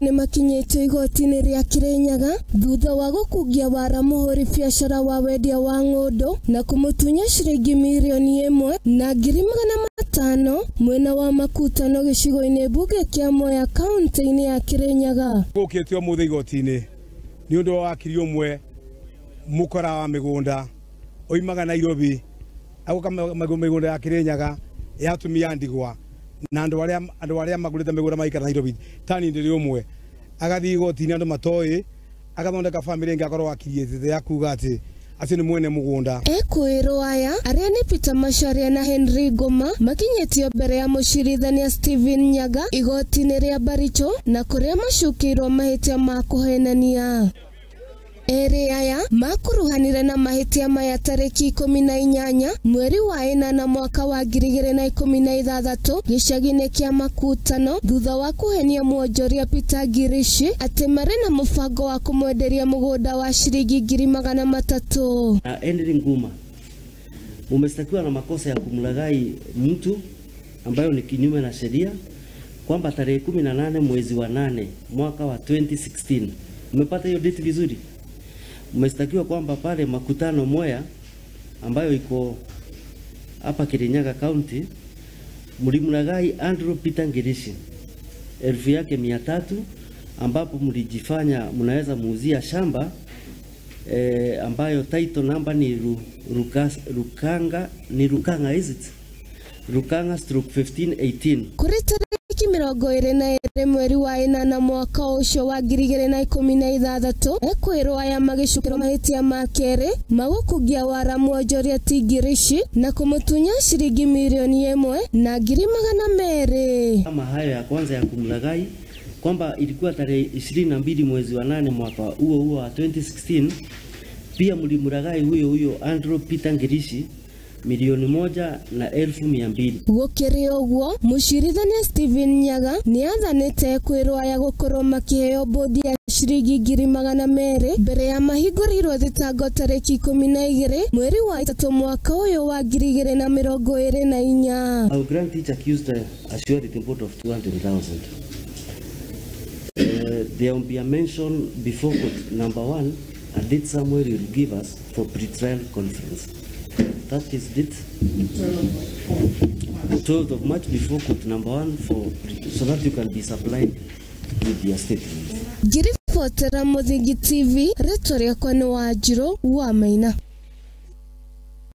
Nĩmakinyĩtio igoti-inĩ rĩa Kirinyaga thutha wa gũkungia wara mũhũri biacara wa wendia wa ng'ũndũ na kũmũtunya ciringi 1,500,000 mwena wa Makutano gĩcigo-inĩ mbunge kĩa Mwea kaunti-inĩ ya Kirinyaga. Gũkĩtio mũthĩ igoti-inĩ nĩ ũndũ wa wakiri ũmwe mũkora wa mĩgũnda oimaga Nairobi agoka mĩgũnda ya Kirinyaga ya atumia ndigwa na andũ arĩa magũrĩte mĩgũnda maikara Nairobi tani ndĩrĩ ũmwe agathiĩ igoti-inĩ andũ matoĩ agathondeka famĩlĩ ĩngĩ akorwo wakiri ya kuga atĩ acio nĩ mwene mũgũnda. Ekwĩrwo aya arĩa nĩ Peter Macharia na Henry Ngoma makinyĩtio mbere ya mũcirithania Steven Nyaga igoti-inĩ rĩa Baricho na kũrĩa macukĩirwo mahĩtia ma kũhenania. Erĩ aya makuruhanire na mahĩtia maya tarĩki 18 mweri wa 8 mwaka wa 2016 gĩcagi-inĩ kĩa Makutano thutha wa kũhenia mwonjoria Peter Ngirici atĩ marĩ na mũbango wa kũmwenderia mũgũnda wa ciringi 300,000. Na Henry Nguma mumestakiwa na makosa ya kumlaghai mtu ambayo ni kinyume na sheria, kwamba tarehe 18 mwezi wa 8 mwaka wa 2016, umepata hiyo date vizuri? Umestakiwa kwamba pale Makutano Mwea ambayo iko hapa Kirinyaga County mlimlaghai Andrew Peter Ngirici 300,000, ambapo mlijifanya mnaweza muuzia shamba ambayo title number ni Rukanga, ni Rukanga, is it? Rukanga stroke 1518. Kuri tariki 22 mweri wa 8 mwaka ũcio wa 2016 ekwĩrwo aya magĩcukĩrwo mahĩtia ma kerĩ magũkungia wara mwonjoria ti Ngirici na kũmũtunya ciringi 1,200,000. Kama hayo ya kwanza ya kumlaghai kwamba ilikuwa tarehe 22 mwezi wa 8 mwaka huo huo wa 2016, pia mlimlaghai huyo huyo Andrew Peter Ngirici 1,200,000. Gũkĩrĩ ũguo mũcirithania Steven Nyaga nĩathanĩte ekwĩrwo aya gũkorwo makĩheo bodi ya ciringi 200,000 mbere ya mahingũrĩirwo thitango tarĩki 12 mweri wa 3 mwaka ũyũ wa 2024. I will grant each accused a surety bond of 200,000. There will be a mention before court number 1, a date somewhere you will give us for pre-trial conference. That is date 12th of March before court number 1 for, so that you can be supplied with your statement. Ngiribotera Mũthingi TV, rĩtwa rĩakwa nĩ Wanjirũ wa Maina.